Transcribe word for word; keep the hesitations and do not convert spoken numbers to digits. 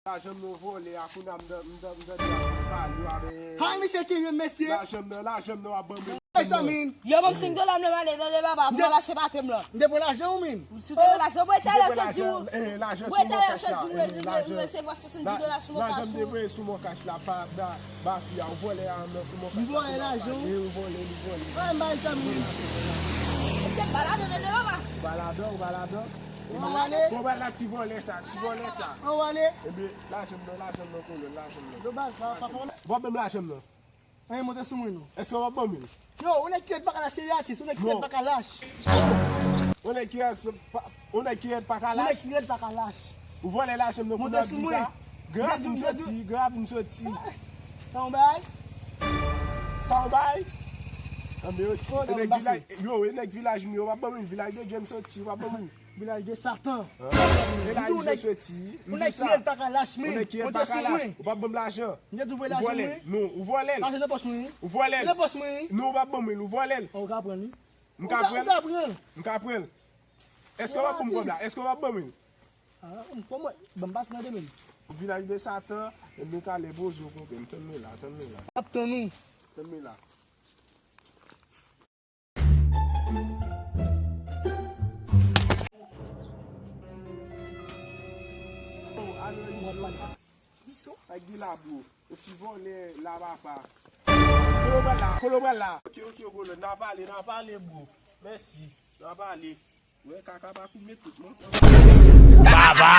Lajan m nan vòlè a, kounye a m dan, m dan, m dan, m pale avè. Hay, misye ki menm, mesye. Lajan m nan, lajan m nan w ap ban mwen. Mezanmi. Yo, ban m senk dola m nan, m ale nan le baba, pou m al achte pate m lan. M te pran lajan ou menm? Si w te pran lajan, mwen talè sot di w. Mwen talè sot di w, mwen resevwa swasanndis dola sou mwen kach ou. Lajan m te voye sou mwen kach la, pa, ba, ba fi a, ou vòlè a nan sou mwen kach la. M vòlè lajan ou? Ou vòlè, ou vòlè. Ay, m bay sa, m. E se baladan nan le baba. Baladan, baladan. Ann ale. Bon, ba la ti vòlè sa, ti vòlè sa. Ann ale. Ebyen, lajan m nan, lajan m nan, kolonn, lajan m nan. Yo, baz, pa, pa, pa. Bon, ban m lajan m nan. Anyen monte sou mwen, non. Èske w ap ban m li? Yo, ou nèg ki ret pa ka lach, cheri atis, ou nèg ki ret pa ka lach. Ou nèg ki ret pa, ou nèg ki ret pa ka lach. Ou nèg ki ret pa ka lach. Ou vòlè lajan m nan pou nan di sa. Gran ap vin soti, gran ap vin soti. Sa yon bagay? Sa yon bagay? Anben, yo, e nèg vilaj, yo, e nèg vilaj m yo, w ap ban m li, vilaj de Dye m soti, w ap ban m li. Vilaj de Satan. Vilaj de Satan. Ou nèg ki ret pa ka lach, men. Ou nèg ki ret pa ka lach. Ou p ap ban m lajan. M te di w voye lajan mwen. Non, ou vòlè l. Lajan nan pòch mwen, wi. Ou vòlè l. Nan pòch mwen, wi. Non, ou p ap ban m li, ou vòlè l. Ou ka pran li. M ka pran l. M ka pran l. Èske w ap ban m kòb la? Èske w ap ban m li? Ah, m kòman? Ban m pase nan demen. Vilaj de Satan, e men talè poze w konprann. Tann mwen la, tann mwen la. M ap tann ou. Tann mwen la. Sa k gen la, bro? Yon ti vòlè la, papa. Kolo pral la, kolo pral la. Ok, ok, bro, n a pale, n a pale, bro. Mèsi, n a pale. Wè, kaka pa fin met tout, non. Baba!